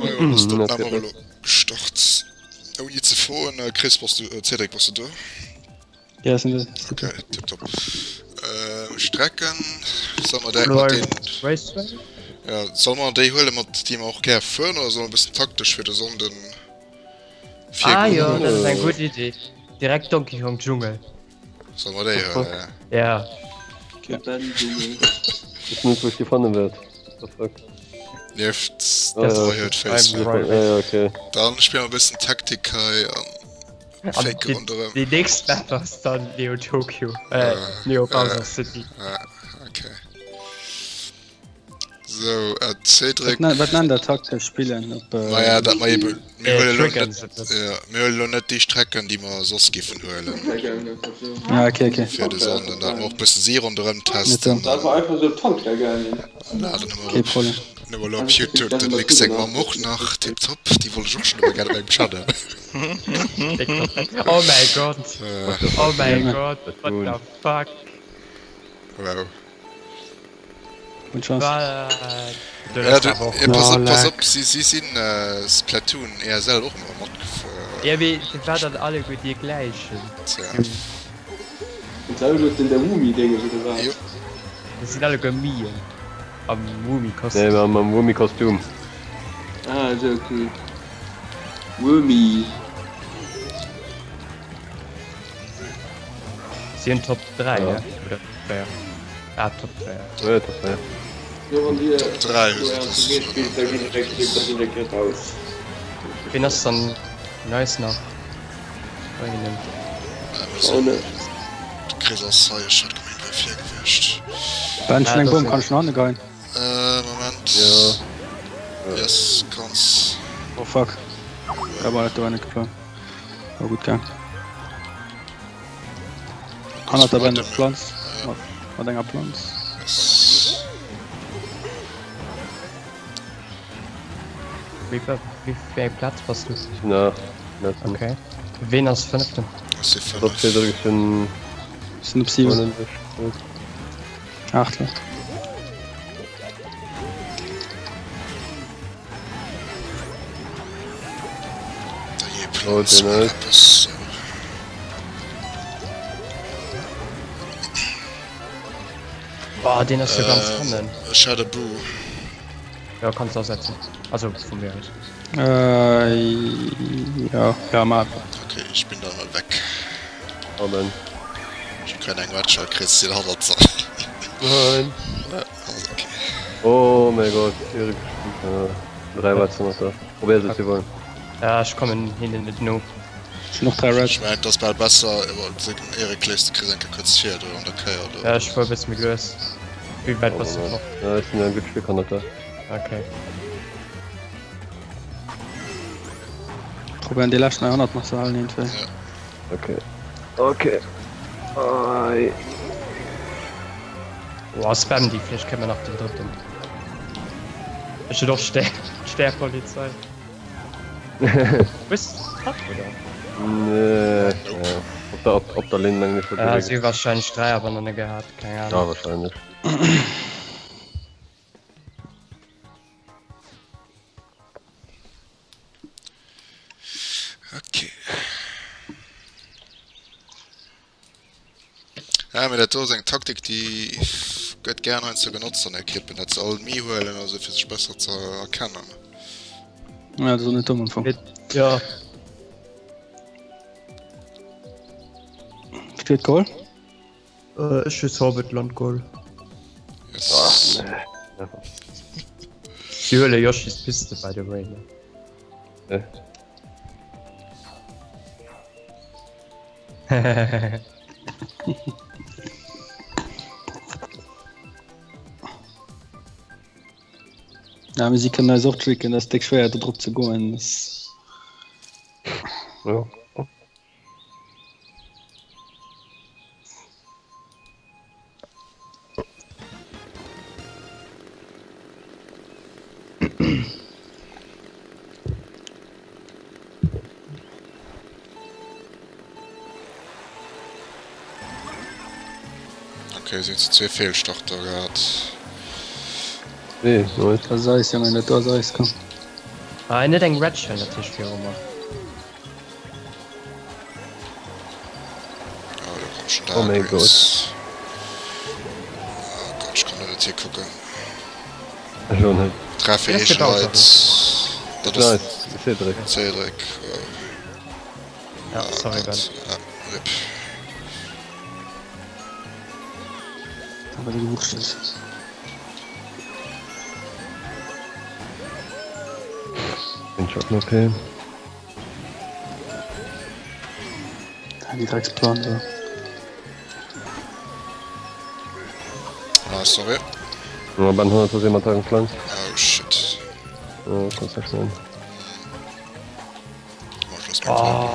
Majo, dann ass d'Opnam och elo gestart. Ouni ze froen, Chris, bass du, Cédric, bass du do? Ja, sinn do. Okay, tipptopp. Strecken, solle mer direkt mat den. Racetrack? Ja, solle mer déi huele mat déi mer och gär fueren oder solle mer e bëssen taktesch fir de Sonnden virgoen? Ah jo, dat ass eng gutt Idee. Direkt Donkey Kong Dschungel. Solle mer déi huelen, ja. Ja. Ech net wou ech déi fannen wäert. What the fuck? Nieft Ah, ja. Dräi huet Facebook. Ja, ja, okay. Dann spille mer e bëssen Taktik hei an An fake déi, ronderëm. déi nächst Map ass dann Neo Tokyo. Äh, Neo Bowser City. Ja, okay. Sou, äh, Cédric. Wat, wat nennt der taktesch spillen? Op, äh, Naja, dat mer eben. Mir Äh, huelen elo triggern net, se das. ja, mir huelen elo net déi Strecken, déi mer soss giffen huelen Ah, okay, okay. fir de Sonnden. Dat mer och bësse si ronderëm Net testen. dumm. An war einfach so Tankstelle laden ëmmer Kee op. Problem. Elo elo op Youtube den Mix seng Mamm och nach. Tiptop. Déi wollt ech och schonn ëmmer gär op engem Channel. Oh mäi Gott. Äh, Oh mäi Ja. Gott. What the fuck? wow. Bonne Chance. Ja, du, ja, pass op, pass op, si, si sinn äh, Splatoon ESL och ëmmer matgefuer. Ja, mee se war dann alleguer dee gläichen. Tja. Sind alleguerten der Woomy-Dénges oder wat? Jo. Dat sinn alleguer Miien am Woomy-Kostüm. Nee, mam, mam Woomy-Kostüm. Ah, esou, okay. Woomy. Si hunn Top 3, Ja. ne? Oder 4? Ah, Top 4. Ja, Top 4. Jo, wann dir Top 3 hu se zu das. mir spillt, da ginn ech da ginn ech raus. Wien ass dann nice nach bei hinnen? Oh ne. De Chris ass hei, ech hat gemengt wär vir gewiescht. Ben, schon Ah, eng das Bomm, ist- kann ich nach hanne geien? Äh, Moment. Ja. Yes, kanns. Oh fuck. Da war dat do net geplant. War gutt gaang. Hannert der Ben Planz. Mat, mat enger Planz. Yes. Wéi, wéi, wéi eng Plaz bass du? Ech sinn nach letzten. Okay. Ween ass fënneften? Ech si Top 5. Cédric, ech sinn Ech sinn op 7. 9. 8. Oh, den ass. Boah, den ass jo ganz hannen. Ech hat e Boo. Ja, kanns asetzen. Also vun mir aus. Äh, ja, ja, ma. Okay, ich bin dann mal weg. Amen. Ich kann eng Watcher Chris den hannert se. Nein. Also, okay. Oh mein Gott, Erik. Äh, drei Watzer noch da. Probier se ze wollen. Ja, ech kommen hinnen net no. Ech hun och 3 Reds. Ech mengen, et ass bal besser, den Erik léisst de Chris eng Kéier kuerz vir do an der Kéier do. Ja, ech fuer e bësse méi lues. Wéi wäit bass du fort? Ja, ech sinn e gutt Stéck hannert der. Okay. Probéieren déi lescht 900 nach ze halen iergendwéi. Ja. Okay. Okay. Ai. Boah, spam déi, vläicht kréie mer nach den drëtten. Ech hunn och Stär, d'Stärpolizei. Hues de Patt, oder? Nee, ja. Op der, op, op der Linn mengen ech. Ja, si hu wahrscheinlech 3 Abonnene gehat, keng Ahnung. Ja, wahrscheinlech. Okay. Ja, mee dat do ass eng Taktik, déi gëtt gären heiansdo genotzt an Ekippen, dat se all Mii huelen a sou fir sech besser ze erkennen. Ja, dat ass och net domm am Fong. Ja. Wéi huet geholl? Ech hu Sorbetland geholl. Yes. Si huele Yoshi's Piste by the way. Ne? Äh. Ja, mee si kënnen eis och tricken, dat ass déck schwéier do drop ze goen. Ja. Okay, si hunn zu zwee Feelstarter gehat. Nee, nice. Dat ass eis, Jongen, dat do ass eis, komm. Ah, en huet eng Red Shell natierlech viru mer. Oh, do kommt schon Oh der mein Greens. Oh Gott, ich kann net hier kucken. Ech och net. Treffe Wien ass eege de Bowser Leit. Dat ass Nice, Cédric. Cédric. Oh. Ja, sorry Ben. Ja, rip. Aber die gewurschtelt. Den Shot okay. Ah, die Drecksplan da. Ah, sorry. Ja, Ben 100 ass ee mat der Flank. Oh shit. Oh, kannst du schnell. Oh.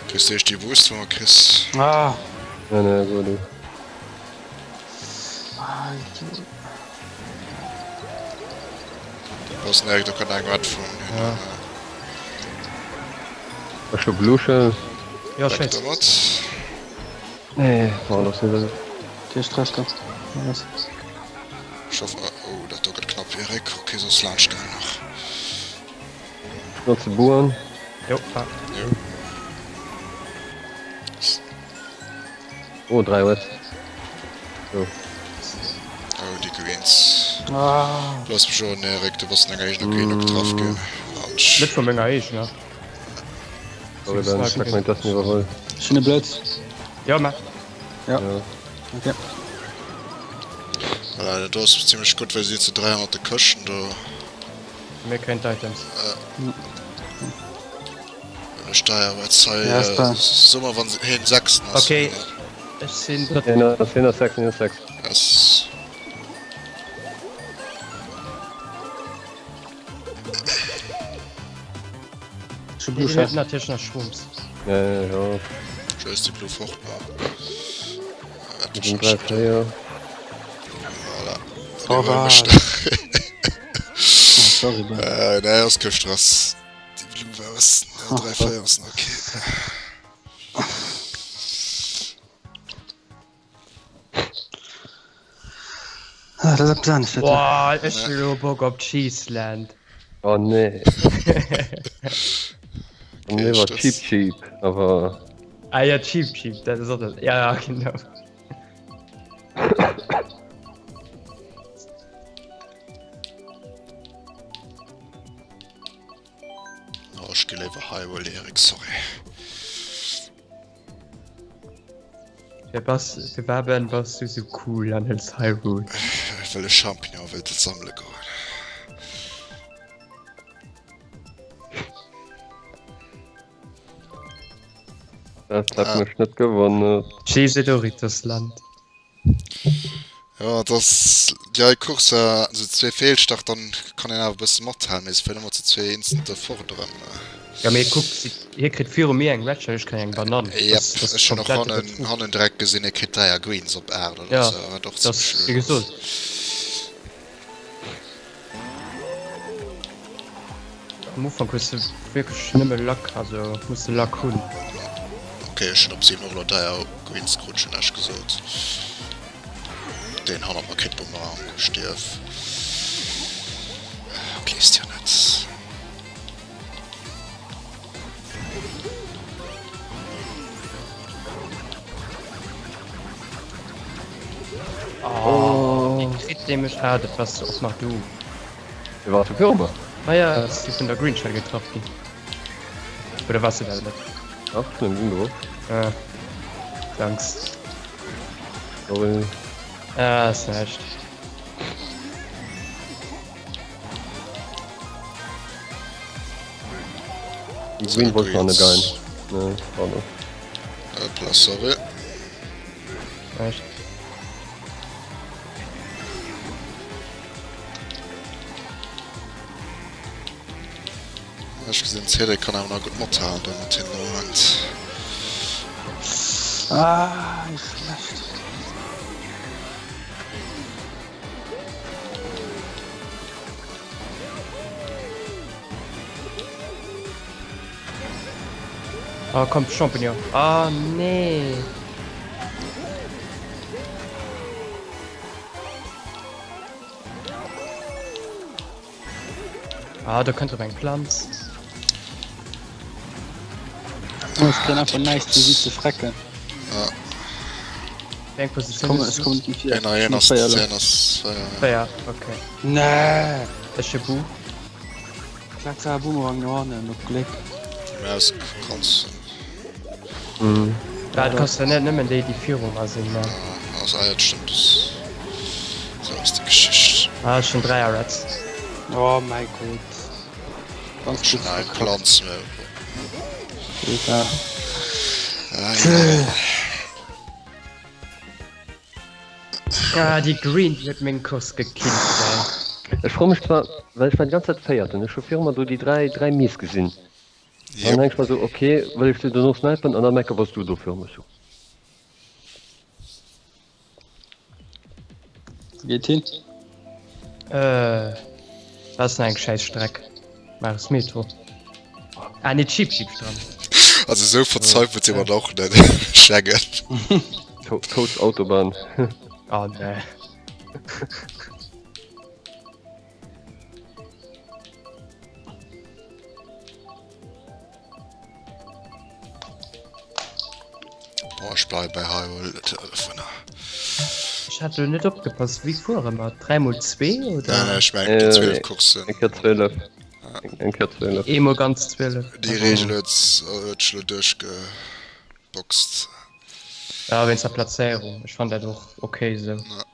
Kriss du echt die Boost von Chris? Ah. Nee, nee, so du. Ah, Idiot. Was nee, da kann eng wat vun. Ja. Ech hu Blue Shell. Ja, scheiße. Mat. Nee, war das nicht. Der Stress da. Was? Ich hoffe, oh, dat do gëtt knapp, Erik. Okay, soss laanscht gaang nach. Notze Buan. Jo, ah. Jo. Oh, 3 West. So. Oh, déi Greens. Ah. Lass mech schon, Erik, du bass an denger eegener Green mm. getraff ginn. Autsch. Net vu menger eegener. Sorry, Ben, ich hab mein Tasten überholt. Schöne Blöds. Ja, mach. Ja. Ja. Okay. Voilà, dat ass ziemlech gutt, well si zu 300 de Këschten do. Mir kréien d'Items. Ech deier wat hei Ja, ist da. Summer wann heen sechsten ass. Okay. Ech sinn drëtten. Hien ass, hien ass 6, hien ass 6. Yes. Schon Blue Hien huet Shell. natierlech nach Schwumms. Ja, ja, ja. Scheiß die Blue fort. Mit dem 3, 4. Voilà. Oh, was? Oh, sorry, Ben. Äh, nee, ass kee Stress. Déi Blue war was. Ja, 3, 4 ass okay. Ah, das ist etwas anderes. das da. Boah, ech hu lo Bock op Cheeseland. Oh nee. Dann lieber Stress. Cheap Cheap, awer Ah ja, Cheap Cheap, dat ass och dat. Ja, ja, genau. Oh, ech gi léiwer Hyrule, Erik, sorry. Fir bass, fir war Ben bass du sou cool an hëls Hyrule? Well ech Champignon wëllt sammele goen. dat hat Ah. mech net gewonnert. Cheese Doritos Land. Ja, das déi hei Course war also zwee Fehlstart, dann kann een awer e bësse mathalen, mee se féieren ëmmer zu zwee instant fort erëm. Ja mee kuck, si, hie kritt viru mir eng Red Shell, ech kréien eng Banann. Yep, Das, das ech hunn och komplette hannen, Betrug. hannen direkt gesinn, e kritt 3 Greens op 8 oder Ja, sou, wat och das, zimmlech wéi lues gesot. ass. Am Ufank hues de wierklech nëmme Luck, also muss de Luck hunn. Ok, ech hunn op 7 och elo 3 Greens krut, schon näischt gesot. Deen hannert mer kritt Bumerang, stierf. Gleefs dir net. Oh, dee kritt nämlech, ah dat wars och nach du. Wie war viru mer? Ah ja, ass du vun der Green Shell getraff ginn. Oder wars du dat net? Ach, vun dem Green geworf. Ah. Danks. Sorry. Ah, ass näischt. Die Green wollte man net gein. Nee, schade. Hoppla, sorry. Näischt. Ech gesinn Cédric kann awer nach gutt mathalen do mat hinnen am Moment. Ah, wéi schlecht. Ah, komm, Champignon. Ah, nee. Ah, do kënnt erëm eng Planz. Oh, ech kréien einfach näischt fir si ze frecken. Ja. Wéi eng Positioun Komm, hues ech du? kommen net méi vir. Een a een ass Véier elo. 10 ass 4. 4, okay. Nee! Ech hu Bu. Klatz awer Boomerang no hannen, op Gléck. Déi Maus kanns Mhm. Ja, et kannst du net nëmmen déi, déi viru mer sinn, ne? Ah, also, ah, ja, dat stimmt. Sou ass déi Geschicht. Ah, ech hunn 3 Reds. Oh mäi Gott. Ganz Schon gutt eng verkackt. Planz, mä. Egal. Ah, ja. Ah, déi Green, déi huet meng Course gekillt, ey. Ech froe mech zwar, well ech war déi ganz Zäit Véierten, ech hu viru mer do déi 3, 3 Miss gesinn. An dann denk ech mer sou, ok, wëll ech se dono snipen an dann merke bass du do viru mech sou. Wou geet hin? Äh, dat ass nach eng schäiss Streck. Maris Metro. Ah nee, Cheap Cheap Strand. Also sou verzweifelt si mer da och net, Schengen. Totes Autobahn. Oh nee. Boah, ech bleiwe bei Hyrule dovunner. Ech hat lo net opgepasst, wéi fuere mer? 3 mol 2 oder? Nein, nein, ech mengen déi 12 Courssen. Eng Kéier 12. Eng Kéier 12. Eemol ganz 12. Déi Reegel huet huet sech lo duerchgeboxt. Ja, wéinst der Plazéierung. Ech fannen dat och ok esou. Ja.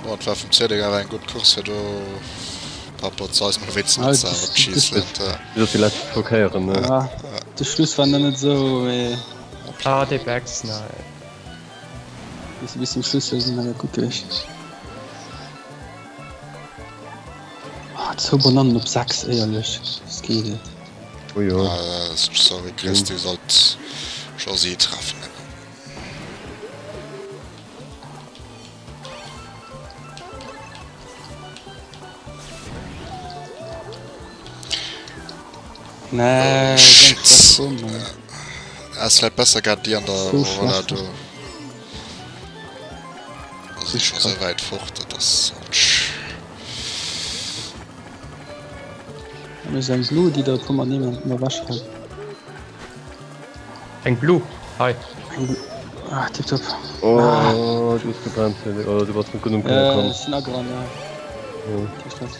Bon, et war vum Cédric awer eng gutt Course fir do par rapport zu eis mol wéi ze mat op d'Schießland. Bis op déi lescht zwou Kéieren. Ja, de Schluss war net esou, mee. Ah, dee Bex, nei. Bis bis zum Schluss sinn awer gutt gewiescht. Ah, zwou Banannen op 6, éierlech, das geet net. Oh jo. Ah, sorry Chris, du sollt Josy treffen. Nee, Oh, ganz shit. schlecht komm, Mann. Ass vläit besser grad déi an der So Roller schlecht. do. Also si scho sou wäit fort, dat ass falsch. An ech eng Blue, déi der e puer mat nehmen an ewech hält. Eng Blue? Hei. Eng Blue. Ah, tipptopp. Oh, du hues gebremst, Cédric. Oder du bass net gutt um Kënne Äh, komm. ech sinn agerannt, ja. Jo. Kee Stress.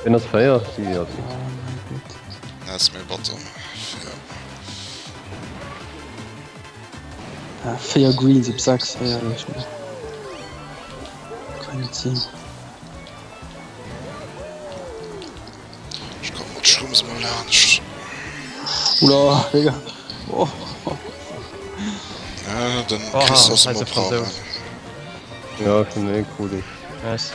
Wien ass 4? Si, ja, si. Oh mein Gott. Dat ass méi batter. Ja. Ah, 4 Greens op 6, éierlech, ne. Kann net sinn. Ech komme mat Schrumms mol laanscht. Oula, Digga. Oh. Ja, den Oha, Chris ass eise emol brav. Fransous. Ja, ech hunn ee krut ech. Nice.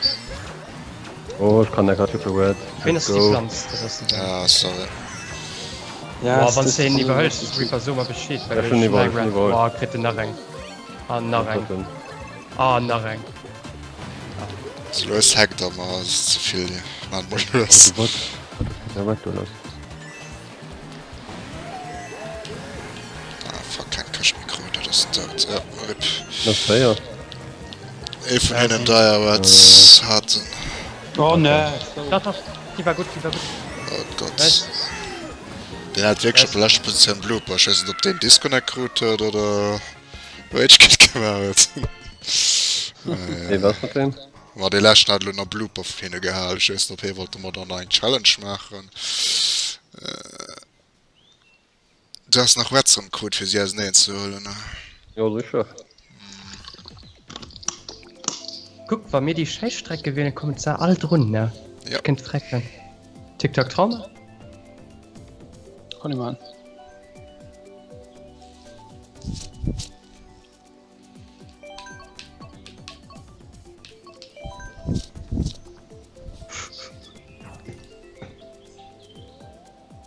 Oh, ech kann da grad Triple Red. Ween Let's ass déi go. Pflanz? Dat ass de Ben. Ah, sorry. Ja, Boah, es wann ist du een iwwerhëls, Reaper, so mer Bescheed, well Ja, ech schon hun iwwerholl, eng schon Red. iwwerholl. Boah, kritt en nach eng. Ah, nach eng. Drëtten. Ah, nach eng. So lues hackt er mer, ass ze vill. Maan mol lues. What? Wat ass mat der Red do lass? Ah, fuck, keng Këscht méi krut, dat ass dout. Ja, rip. Dat ass 4. Ee vun hinnen deier wat haten. Oh nee. Dach, dach, déi war gutt, déi war gutt. Oh Gott. Nice. Deen hat wierklech op der leschter Positioun Blooper. Ech weess net, ob deen Disconnect krut huet oder Rage Quit gemaach huet. Wéi war's mat deem? Ma dee leschten hat elo nach Blooper vun hinne gehal. Ech weess net, ob hie wollt domadder nach eng Challenge maachen. Du has nach Reds erëm krut, fir si auseneen ze huelen, ne? Jo, sécher. Kuck, wa mir déi Schäisstrecke wielen, kommen se all drun, ne? Ja. Ech kéint frecken. Tic Tac Trauma? Kann ich machen.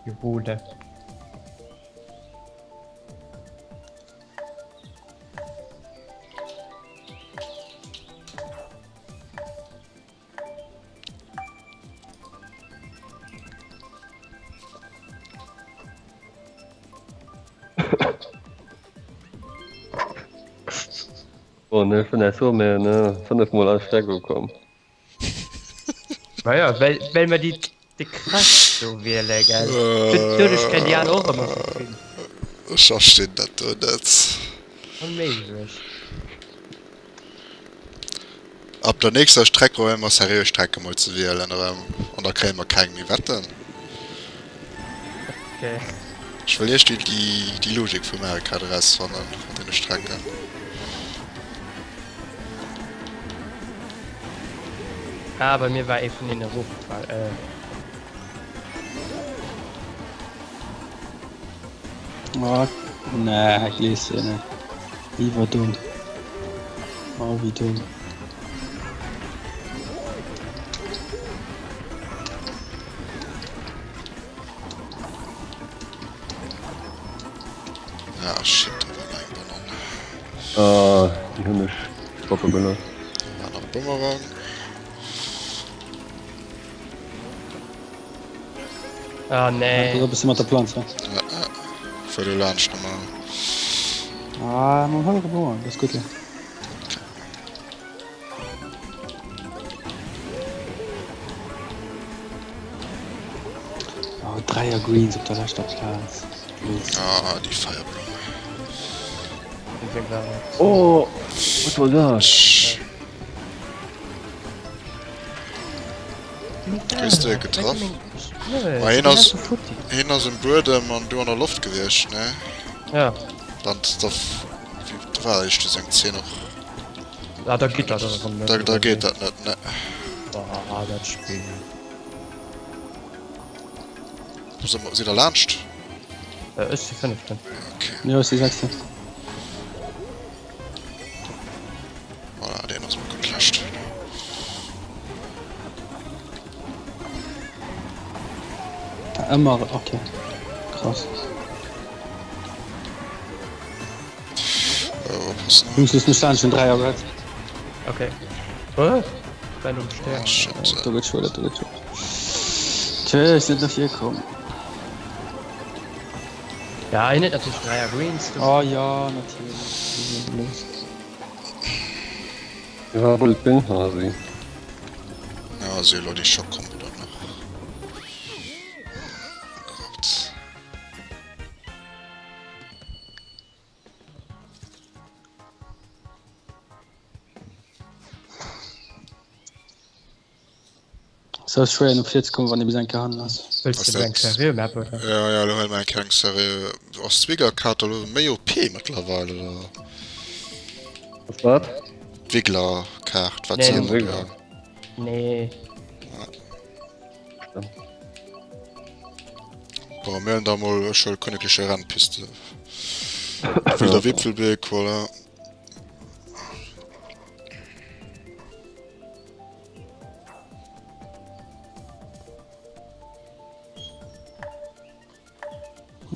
Juwole. Bon, ech wëll näischt soen, mä ne, 5 mol all Streck ukomm. Ma ja, well, well mer déi de Crash do wiele, gell? Doduerch kréien déi aner och ëmmer sou vill. Ech verstinn dat do net. Onméiglech. Ab der nächster Streck probéiere mer seriö Strecke mol ze wielen erëm an da kréie mer keng méi, wetten? Okay. Ech wëll iergdwi déi déi Logik vu Mario Kart erausfannen mat deene Strecken. Ah, bei mir war ee vun deenen erofgefall. Äh. Oh, nee, glees du net. Iwwer dumm. Oh, wéi dumm. Ah, shit, do war nach eng Banann. Ah, déi hunn ech droppe gelooss. Do war nach e Bumerang. Ah, nee. Ja, bist du mat der Planz, ja? Ja, ja. Fuer do laanscht nochmal. Ah, mam hallere Bauern, das ist gut, ja. Oh, Dreier Greens op der leschter Plaz. Ah, déi Feierblumm. Oh, wat war dat? Hues du e getraff? Ma hien ass, hien ass um Buedem an du an der Loft gewiescht, ne? Ja. Dann, da, da war eréischt du seng Zeen och. Ah, da geet dat erëm net. Da, da geet dat net, ne. Boah, dat Spill. Wo si mer? Sidd der laanscht? Ech si fënneften. Okay. Jo, ech si sechsten. Voilà, deen ass mol geclasht. Ëmmer, okay. Krass. Oppassen. Jungs, looss mech laanscht, ech hunn 3 Aggro. Okay. Oh, ben um Stern. Oh, shit. Do gëtt schuer, do gëtt schuer. Tjö, ech sinn net no vir komm. Ja, hien huet natierlech 3 Greens. Oh ja, natierlech. Ja, wou bin Hasi. Ja, si elo déi Schockkombo dann nach. Gehabt. Se ass schwéier no vir ze kommen, wann ee bis eng Kéier hannen ass. Wëlls de elo eng seriö Map oder? Ja, ja, elo huele mer eng Kéier eng seriö. Ass d'Wiggler-Kaart elo méi OP mëttlerweil oder? Ass wat? D'Wiggler-Kaart, wat se Nee. ëmmer gehat. Nee. Bon, mir huelen da mol, ech huele Königliche Rennpiste. Wilder Wipfelweg, voilà.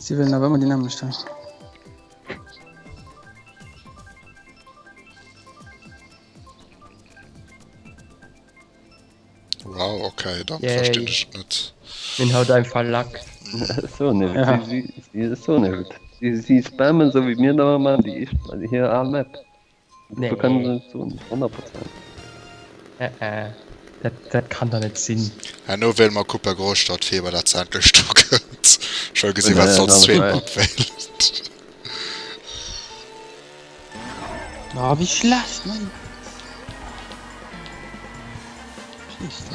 Si wëllen awer ëmmer déi nämmlecht hei. Wow, okay, dann Yay. verstinn ech et net. Mir hunn haut einfach Lack. So net. Ja. Si, si, si, so net. Si, si spammen sou wéi mir dat ëmmer maachen, déi éischt, hir al Map. Nee. Du kann se so 100 Äh, äh. Dat, dat kann der net sinn. Herno wéilt mer Cooper Großstadt Feber dat se endlech do kënnt. Ech wëll gesinn wat se als zweet Map wéilt. Ah, wéi schlecht, Mann. Schlecht.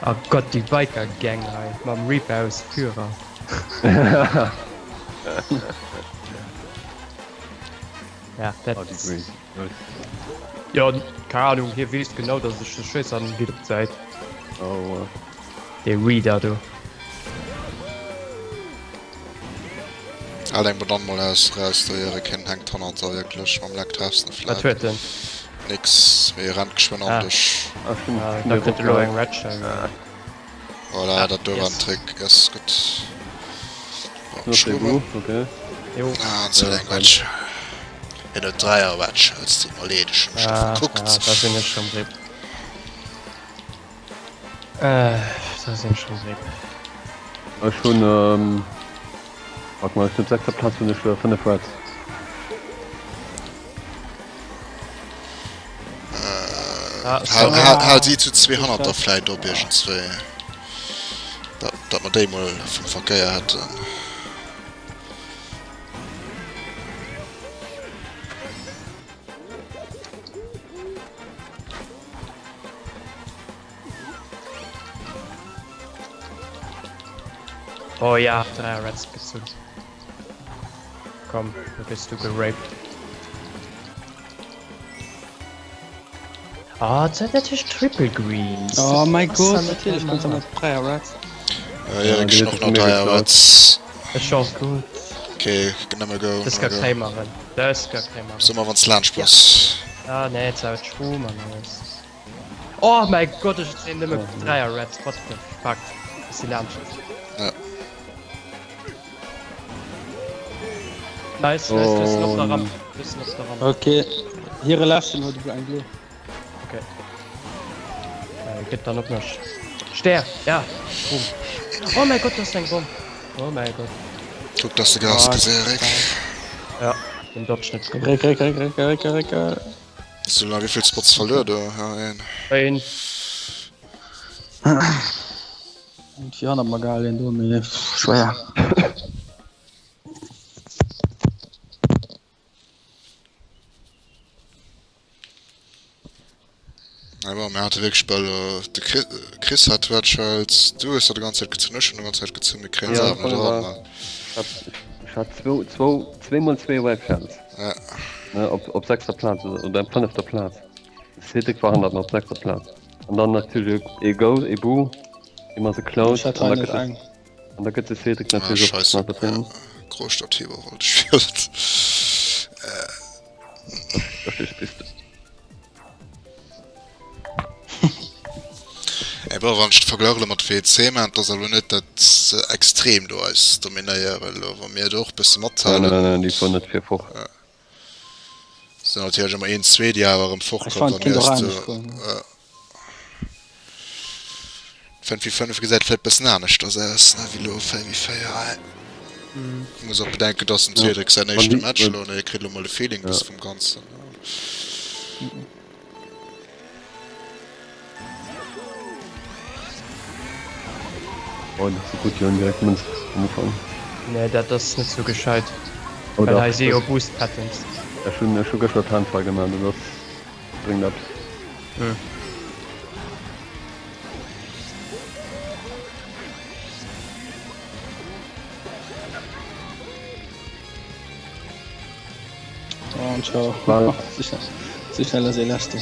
Oh Gott, déi Biker Gang hei mam Reaper aus Führer. Ja, dat. Oh, déi Green. Ja, keine Ahnung, hie weess genau, dass ech de schéiss an geet op d'Säit. Oh, wow. Dee Reader do. Al eng Banann mol aus raus do iere keen hänkt hannert der wierklech mam Leck treffs de Wat vläit. huet en? Nix, mee e rennt geschwënn an Ah. dech. Ah, stimmt. Ah, da kritt e lo eng Red Shell. Voilà, dat do war en Yes. Trick. Yes, gutt. Nur Ech fir hu Blue, okay. Jo. Ah, an huet eng Red Shell. Hien huet 3 Red Shells, tut mer leed, ech hu mech do Ah, verkuckt. ah, da sinn ech schonn RIP. Äh, da sinn ech schonn RIP. Ech hunn, ähm, wart mal, ech sinn op sechster Plaz, hunn ech 5 Reds. Ah, Hal si zu 200 der vläit op iergendswéi. Dat, dat mer déi mol vum Verkéier hätten. Oh ja, 3 Reds gezunn. Komm, du bist du geraped. Ah, oh, dat natierlech Triple Greens. Oh mein Gott, natierlech kommt dann 3 Reds. Ja, Erik, ich noch nach 3 Reds. Ech och. Gut. Okay, nëmme go. Das kann kréi machen. Das kann kréi machen. So mal wanns laanscht bass. Ah, nee, jetzt hat Strom an alles. Oh mein Gott, ech sinn nëmme 3 Reds. What the fuck? Ech si laanscht. Ja. Nice, nice, du bist op der Ramp. Du bist op der Ramp. Okay, hire leschten huet elo eng Blue. Okay. Äh, gëtt dann op mech. Stär, ja. Boom. Oh mein Gott, das ist eng Bomb. Oh mein Gott. Kuck, dass de Gas Ah, gëss, Erik. Ja, den Dodge net gemacht. Réck, réck, réck, réck, réck, réck. Hast du nach wéivill Spots verluer do? Ja, een. Een. Fir hannert mer gehal een do, mee schwéier. Ja, bon, mir hate wierklech bal de Chris, Chris hat Red Shells, du hues der de ganz Zäit gezunn, ech hunn de ganz Zäit gezunn, mir kréien se Ja, awer net voll eran. war. Ech hat zwou, zwou, zweemol zwee Red Shells. Ja. Ne, op, op sechster Plaz oder, oder op fënnefter Plaz. De Cédric war hannert mer op sechster Plaz. An dann natierlech e Go, e Boo, dee mer se klaut. Ech hat An hei da net gëtt de, eng. an da gëtt de Cédric Ah, natierlech och scheisse. Sniper drin. Großstadtheber wollt ech wielen. Verstehst bist du. Ey, bon, wann ech de Verglach elo mat WEC maan, 't ass elo net dat se extrem do eis dominéieren elo, wa mir do och bësse Nein, mathalen. nein, nein, déi fueren net fir fort. Sinn natierlech ëmmer een, zwee, déi awer erëm Ech fortkommt fand, an kinnt mir och ass anescht do. goen. 5 v 5 gesäit vläit bëssen aneschters aus, ne, wéi elo 4 v 4. Muss och bedenken, dass dem Cédric säin éischte Match elo, ne, hie kritt elo mol de Feeling bësse vum Ganzen. Oh, dat ass gutt, déi hunn direkt Mënz am Ufank. Nee, dat ass net sou gescheit. Oh Well dach, hei si jo ech Boost Patterns. hunn ech hu gëschter d'Handfrei gemaach, dat ass bréngt eppes. Hm. An ciao. Sou schnell ass ee Leschten.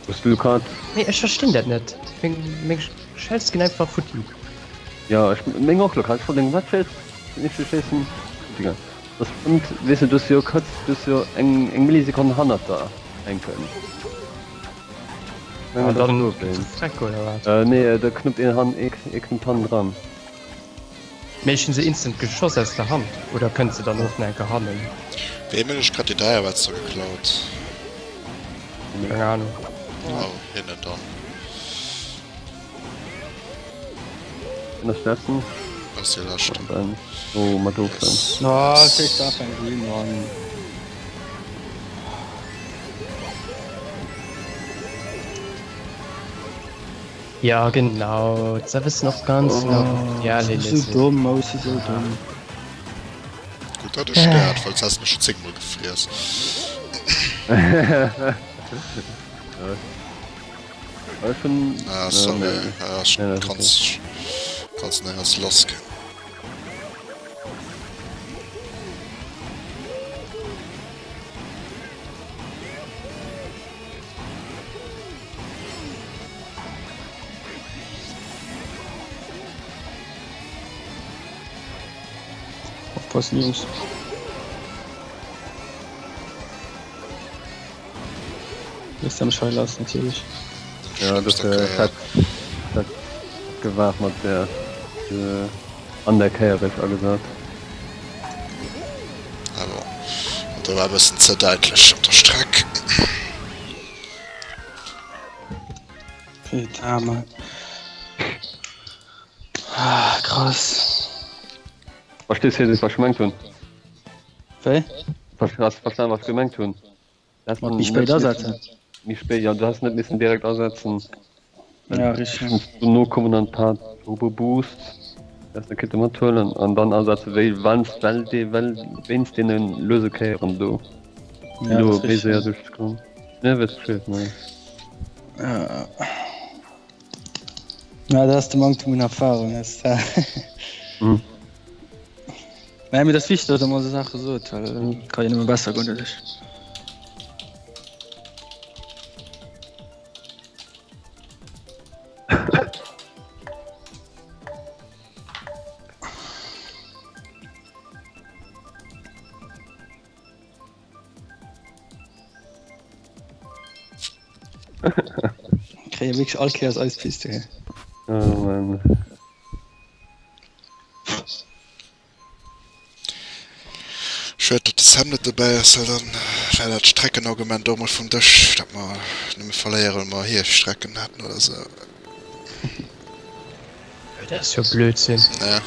Hues du grad. Nee, ech verstinn dat net. Meng meng Shells ginn einfach futti. Jo, ech meng och lo grad. Ech wollt denken, wat fir ech schéissen futti gaangen. Das und weess de, du hues jo kuerz, du hues jo eng eng Millisekonn hannert der hänken. An dann freck oder wat? Nee, da knuppt een han ee knuppt hannendran. Mee ech hun se instant geschoss aus der Hand, oder kënnt se dann och nach enker hannen? Weem hunn ech grad déi Däierwetzer geklaut? Keng Ahnung. Oh, hinnen dann. Wien ass letzten? Ass dee leschten. Oh, mat Ofstand. Oh, kriegst du einfach eng Green One. Ja genau, ze wëssen och ganz genau oh, ja, nee, so dumm, oh, si so dumm. Gutt dat ech stäert, well häss mech schon zéngmol gefriess. Ah, sorry, ja, ich kann's, kann's nirgends lass gehen. Oppassen Jungs. Looss der mech hei lass natierlech. Ja, dat äh, hat, dat gewaart mat der äh, an der Kéier ech agesat. Ah bon. Da war e bëssen ze däitlech op der Streck. Putain, Mann. Ah, krass. Verstees du, wat ech gemengt hunn? Wéi? Hast du verstan, wat ech gemengt hunn? Mat méi spéit asetzen? Méi spéit, jo, du has net missen direkt asetzen. Ja, richtig. Dono kommen dann paar Turbo Boosts, déi s de kéinte mathuelen an dann asetzen, wéi wanns well dee well wéinst deene luese Kéieren do. Ja, do das méi séier richtig. duerchzekommen. Ja, weess Bescheed, ne? Ja. Ja, dat ass de Manktem un Erfahrung, ass dat. Mhm. Nee, mee dat ass wichteg, datt der mol esou Saache sot, well et ka jo nëmme besser goen doduerch. Kréie wierklech all Kéiers eis Piste hei. Oh Mann. Schued datt de Sam net dobäi ass, well dann wär dat Streckenargument och mol vum Dësch, datt mer nëmme verléieren well mer hir Strecken hätten oder sou. Dat ass jo Blödsinn. Ja.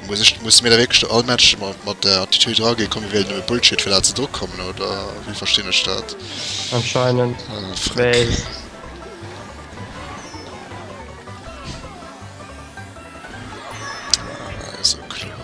Muss ech, musse mir da wierklech all Match mat, mat der Attitude raginn, komm mir wielen nëmme Bullshit fir dat se do kommen, oder wéi verstinn ech dat? Anscheinend. Ah, Freck. Mee. Esou kloer.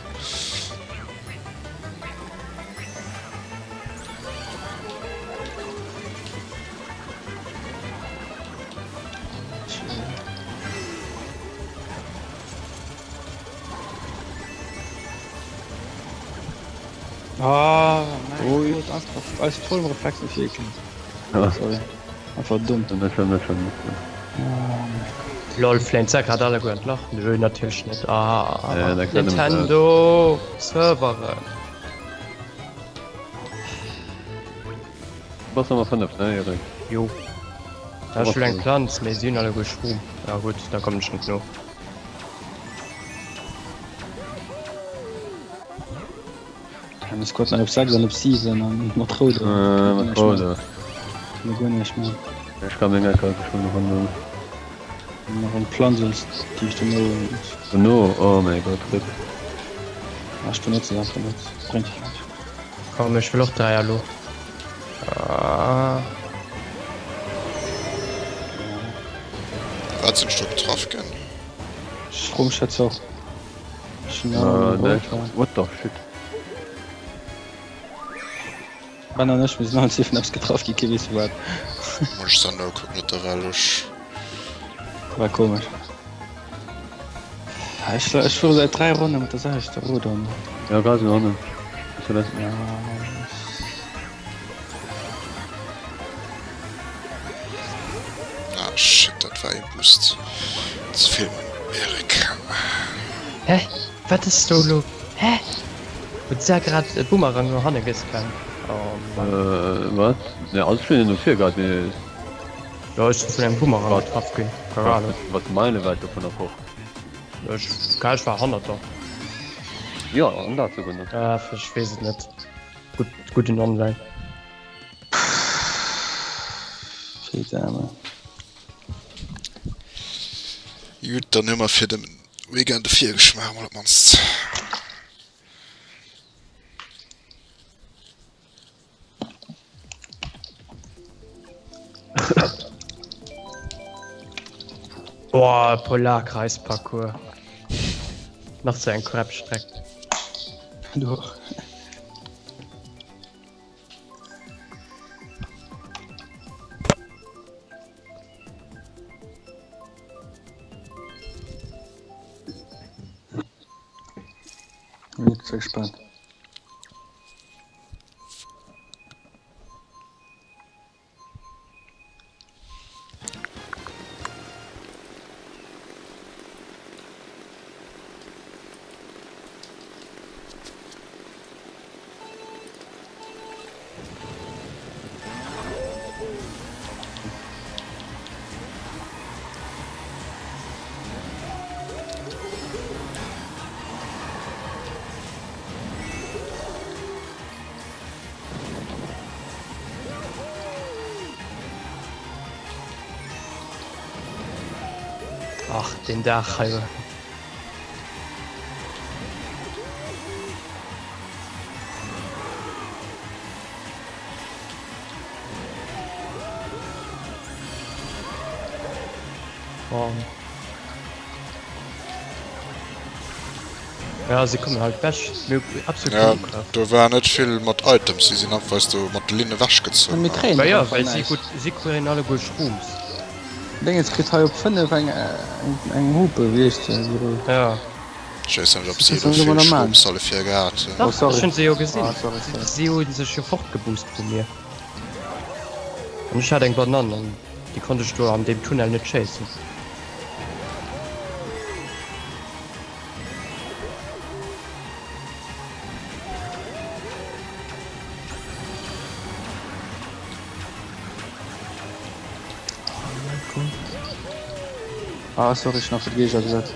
Ah, mein Gott, einfach aus vollem Reflex nicht ekeln. Ja. Sorry. Einfach dumm. Net schlimm, net schlimm, net schlimm. Oh mein Gott. Lol, fléint se grad alleguer an d'Lach? Nö, natierlech net. Ah, Ja, da kann Nintendo Serveren. Du bass Nummer 5, ne, Erik? Jo. Da ech wëll eng Planz, mee si hunn alleguer Schrom. Ja gutt, da kommen ech net no. Mir squatten op 6 an op 7 an mat roude. Äh, mat roude. Kann guer näischt méi. Ech kann meng Ecker schon noch an. Nach eng Planz als déi ech dono. Dono? Oh mäi Gott, RIP. Ah, ech benotze se einfach net. Bréngt jo näischt. Komm, ech wëll och 3 elo. Ah. Wat sinn ech do getraff ginn? Ech froe mech dat och. Äh, what the shit? Ben an ech, mir sinn all zwee vun eppes getraff ginn, kee weess vu wat. Muss ech dann nokucken, net ewell ech. War komesch. Ech, ech fuere säit 3 Ronne mat der selwechter Route an. Ja, grad esou hannen. Ass dat? Ja. Ah shit, dat war ee Boost ze vill mam Erik. Hä? Wat ass do lo? Hä? Huet d'Sar grad e Boomerang no hanne gespammt? Oh Mann. Äh, wat? Ne, alles schön no vir grad, mee. Jo, ech sinn vun engem Boomerang getraff ginn. Keng Ahnung. Wat meilenwäit dovunner fort. Ech, ech war hannert der. Jo, an dat souguer nach. Ah, ech weess et net. Gutt, gudden Online. Putain. Jut, dann hu mer fir de Weekend e Virgeschmaach mol op d'mannst. Boah, Polarkreisparcours. Nach sou eng crap Streck. Du och. Gut, gespannt. Ach, den Daach hei. Horn. Ja, si kommen halt weg. Mir hu absolut Ja, keng Ugrëff. do war net vill mat Items, si sinn einfach eis do mat de Linn ewech gezunn. Mir kréien Bah och ja, einfach well si näischt. gutt, si kréien alleguer Shrooms. Dingens kritt hei op 5 eng eng Hupe, wéi heescht se? Ja. Ech weess net, ob si Dat elo soll vill mer nach man. Shrooms solle fir gehat hunn. Oh Dach, ech sorry. hunn se jo gesinn. Ah sorry, sorry. Si hu sech jo fortgeboost vu mir. An ech hat eng Banann an déi konnt ech do an deem Tunnel net schéissen. Ah sorry, ech hun nach fir d'Géigner gesat.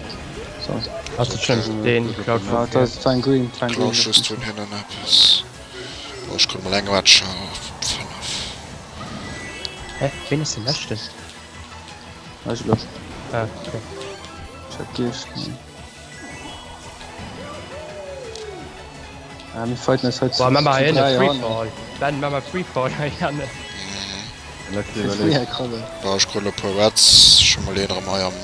Sorry. Ass net schlëmm, deen klaut Ah, vun et vir. ass war eng Green, et war eng Klar Green. just vun hinnen eppes. Oh, ech krut mol eng Match op 5. Hä, ween ass deen leschten? Ech elo. Ah, okay. Ech hat Giescht. Ah, mir fighten eis hei zu, Boah, mach mal zu hei 3 ënne an. Freefall. Ben, mach mal Freefall hei ënne. Fir fréier Krabben. Boah, ech krut elo e puer Reds. Ech hu mol een erëm hei am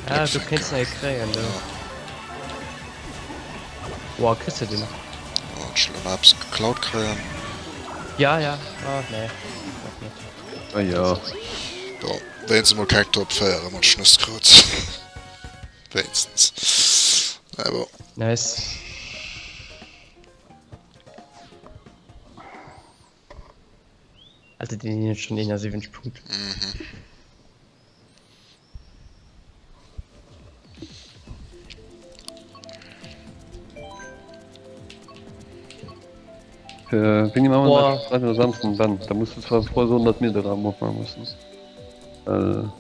Ah, du Bléckwénkel. kéints nach ee kréien, do. Boah, kriss de deen nach? Oh, ech elo nach eppes geklaut kréien. Ja, ja. Ah, nee. Nach net. Ah jo. Bon, wéinstens mol keng Top 4 mat Schnëss krut. Wéinstens. Mä bon. Nice. Alter, déi hunn schon 71 Punkte. Mhm. Äh, wéini maache mer Boah. dat? Freiden oder Samsden, Ben? Da muss du zwar froh soen, datt mir de Raum opmaache mussen. Well.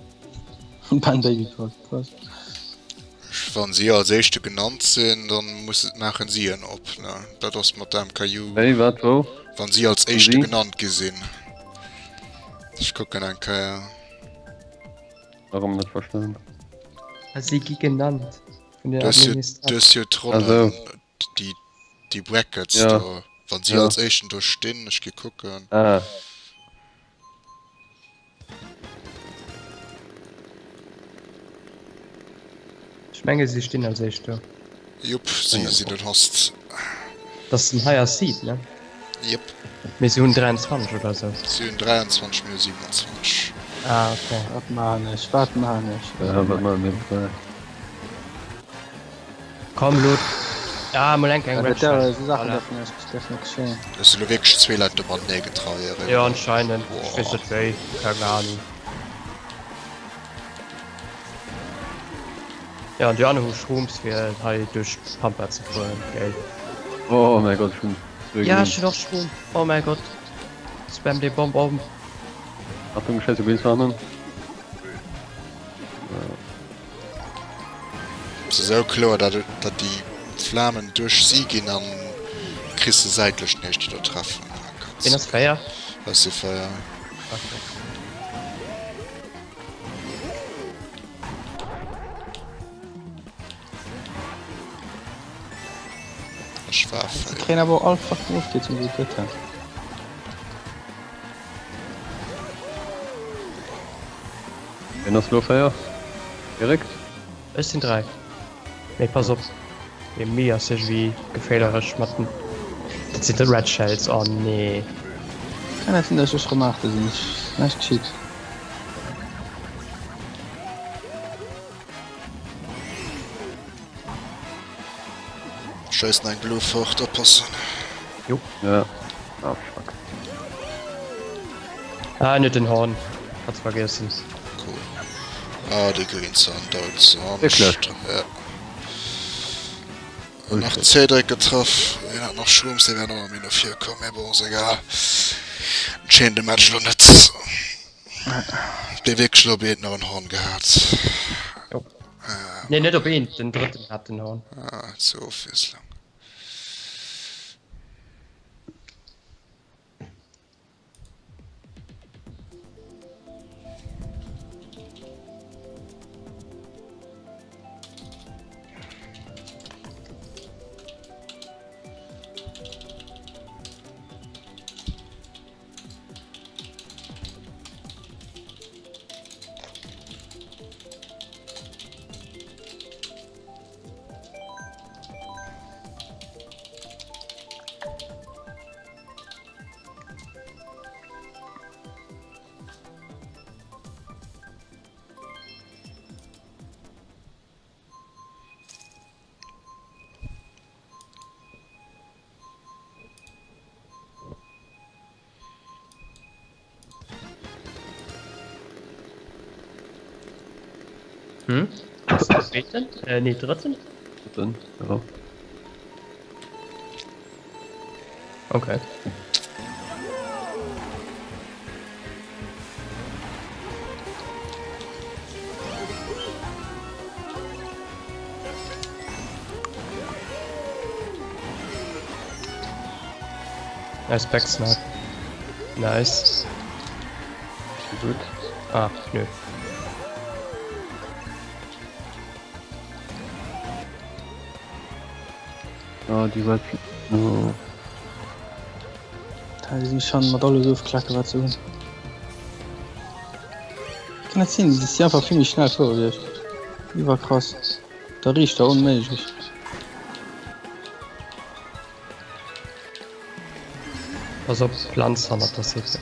Ben Baby Call, was? Wann si als éischte genannt sinn, dann muss maachen si en op, ne? Dat ass mat der MKU. Wéi, wat, wou? Wann si als Wann éischte si? genannt gi sinn. Ech kucken eng Kéier. Warum net verstanen? Ah, si gi genannt vun den Du hues jo, du Administratoren. hues jo Ah d'Ronnen, sou. déi, déi Brackets Ja. do. Wann si Ja. als éischten do stinn, ech gi kucken. Ah. Ech menge si stinn als éischt do. Jupp, si sinn den Host. Dat ass den Higher Seed, ne? Jep. Mee si hunn 23 oder sou. Si hunn 23, mir hu 27. Ah, okay. Wat maan ech? Wat maan ech? Ja, wat maan mir dräi? Komm lo. Ah, mol enk eng Ja, Red dat der, Shell. esou Saachen Voilà. därfen net, därfen net geschéien. Et si lo wierklech zwee Leit do matenee getraieren. Jo, anscheinend. Ech weess Boah. net wéi. Keng Ahnung. Ja, an déi aner hu Shrooms fir hei duerch d'Pampa ze fueren. Geil. Oh mäi Gott, ech hunn zwee Ja, Green. ech hunn och Shroom. Oh mäi Gott. Spam déi Bomb om. Achtung, ech schéisse Greens hannen. Et ass esou kloer, dat dat déi Flamen duerch si ginn an kriss se säitlech den éischt déi do treffen. Ween ass 4? Ech si 4. Okay. Ech war Si 4. kréien awer och all fucking Ofkierzung wou et gëtt hä. Ween ass lo 4? Erik? Ech sinn 3. Mee pass op, dee Mi ass iergendwéi geféierlech mat den. Dat sinn de Red Shells, oh nee. Kann net sinn dass ech rëm Aachte sinn, ech näischt geschitt. Schéissen eng Blue fort, oppassen. Jo. Ja. Ah fuck. Ah, en huet den Horn. Hat's vergiessen. Cool. Ah, déi Green Sun dout. Wierklech? Ja. Nach Cédric getraff. Deen hat nach Shrooms, dee wär och nach méi no vir komm, mee bon, ass egal. Entscheeden de Match elo net. Dee wierklech elo op eent nach en Horn gehat. Jo. Nee, net op eent, den drëtten hat den Horn. Ah, zur Ofwiesslung. Hm? Ass den zweeten? Äh, nee, drëtten? Drëtten, ja. Okay. Nice Backsnap. Nice. Gut. Ah, nö. Ah, déi Red oh. Da sinn schon mat alles ofklacken wat se hunn. Kann net sinn, dass si einfach vill méi schnell fuere wéi ech. Iwwerkrass. Da riicht der onméiglech. Pass op, Planz hannert der City.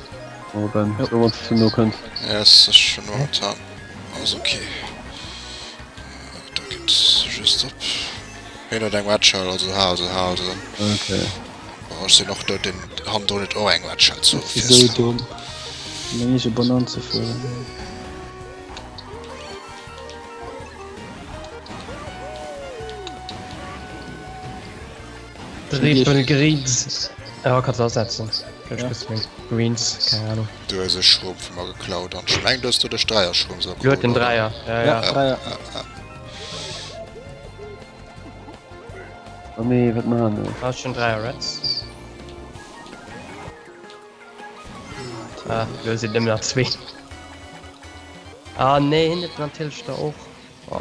Oh Ben, so wann du no kënns. Yes, ech schon momentan. Ass okay. Da geet just op. Hien huet eng Red Shell, also hal se, hal se. Okay. Oh, ech sinn och do, den hannendrun huet och eng Red Shell, so Esou domm. Meng eege Banann ze fueren. Triple Greens. Ja, kannst du ersetzen. Vielleicht kriegst du Greens, keine Ahnung. Du hues e Schrom vu mer geklaut an ech meng du hues doduerch Dräierschrom so Du huet den Dräier, ja, ja. Ja, Dräier. Oh nee, wat man ech? Ah, schon Dräier Reds. Ah, lo sinn nëmmen nach zwee. Ah nee, hin huet natierlech der och. Oh.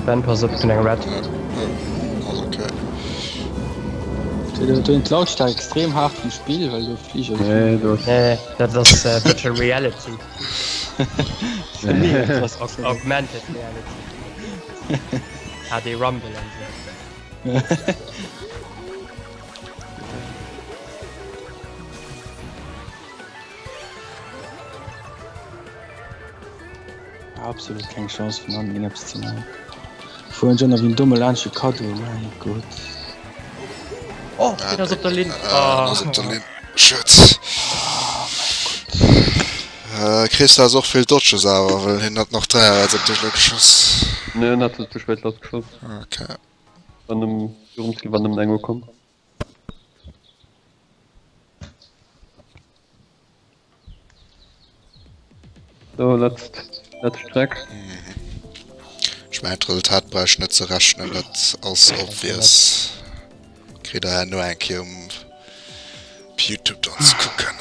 Ben, pass op, hunn eng Red. Ja, ja. Ass okay. Du den Lautstärk extrem hart vum Spiel, well du Flieger. Nee, du hast. Nee, dat ass äh, Virtual Reality. Mega krass. Aug Augmented Reality. HD Rumble an so. Absolut keng Chance vun an eppes ze man. Fueren schon wéi en domme laanscht de Kaddo, mein Gott. Oh, den ass op der Linn. Ah, ass op der Linn. Schued. Äh, Chris ass och vill Dodges awer, well hien hat nach 3 Reds op dech geschoss. Nee, en hat se ze spéit lassgeschoss. Okay. Wann em virum Ziel war nëmmen eng ukomm. So, letzt, letzt Streck. Ech mengen d'Resultat brauch ech net ze rechnen, dat ass obvious. Kritt der herno eng Kéier um op Youtube dann ze kucken.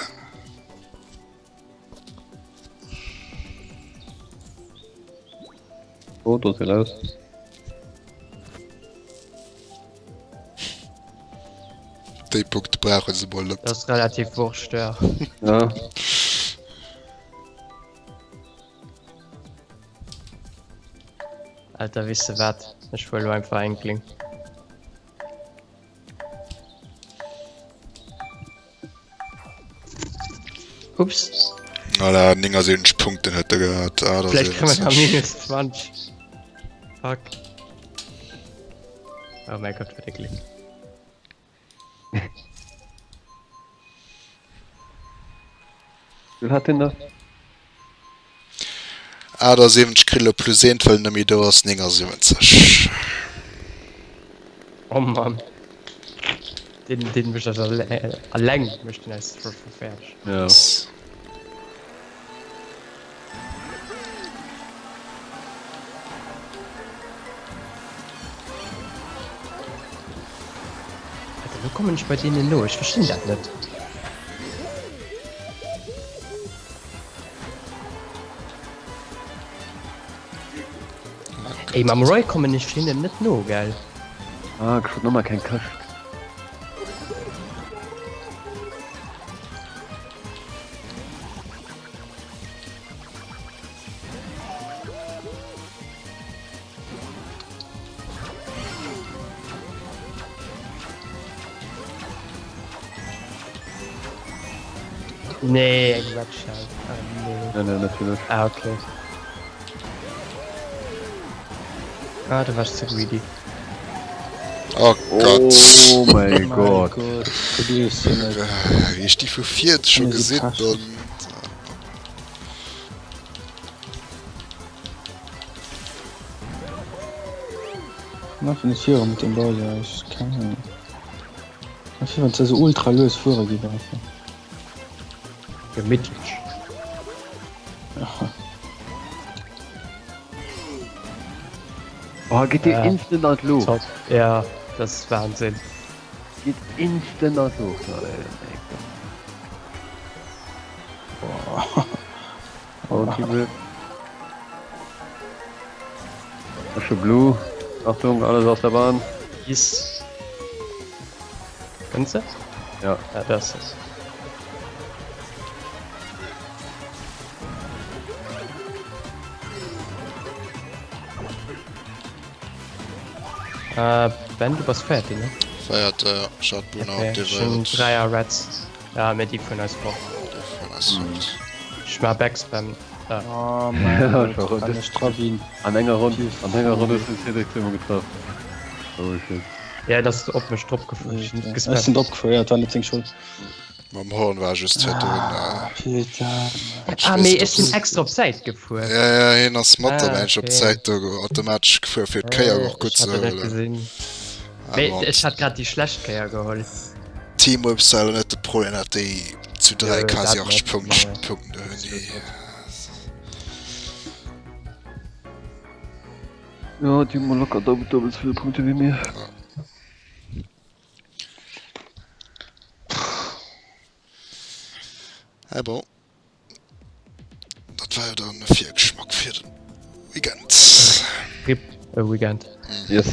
Oh, do ass ee raus. Déi Punkte brauche se mol net. Dat ass relativ wurscht, ja. Ja. Alter, weess de wat? Ech fuer elo einfach Enkling. Ups. Voilà, 79 Punkten huet e gehat. Ah, Vläicht kréie mer da minus 20. Fuck. Oh mäi Gott, wat e Gléck. Wéivill hat deen da? 78 kritt elo plus eent, well en net méi do ass, 79. Oh Mann. Deen, deen mécht eis alleng mécht den eis fäerdeg. Ja. Alter, lo kommen ech bei deenen no, ech verstinn dat net. Ey, mam Roy kommen ech hinnen net no, gell? Ah, ech wollt nochmal keng Këscht. Nee, eng Red Shell. Ah, nee. Nee, nee, natierlech. Ah, okay. Ah, du warst zu greedy. Oh Gott. Oh mäi Gott. Du gleefs jo net. Wéi ech déi vu vir scho Kann ee si gesinn pechen. dann. Einfach net viru mat dem Bowser, ech keng Ahnung. Einfach wann se sou ultra lues fuere giff einfach. Gemittlech. Oh, geht dir instant an d'Luucht. Top. Ja, das ist Wahnsinn. Geht instant an d'Luucht. Oh, Team Asche Blue. Achtung, alles aus der Bahn. Is. Fënns de? Ja. Ja, das ist. Äh, Ben, du bass fertig, ne? Feiert, äh, schaut Buna Okay, op de schon Welt. Dreier Reds. Ja, mir déi vun eis fort. Déi vun eis fort. Ech mar Backspam. Ah. Oh mein Ja, Gott, warum kann das? ech Travin. An enger Ronn, an enger Ronn hues du den Cédric zweimal getraff. Oh shit. Ja, dass du op mech drop gefuer Ech sinn drop gefuer, ja, et war net seng Schold. Mam Horn war just virdrun. Ah, putain. Ah, mee ech sinn extra op d'Säit gefuer. Ja, ja, hien ass mat der Ah, Mensch op okay. d'Säit do automatesch gefuer, fir d'Kéier och gutt Ech ze hat dat net huelen. gesinn. Mee ech hat grad déi schlecht Kéier geholl. Team Whips war net de Problem, dat déi zu 3 Jo, quasi dat 80 net, Punkt, nee. Punkten do hunn. Déi, Ja, déi hu mol locker doppelt doppelt esou vill Punkte wéi mir. Ah bon. Dat war jo dann e Virgeschmack fir den Weekend. Rip e Weekend. Yes.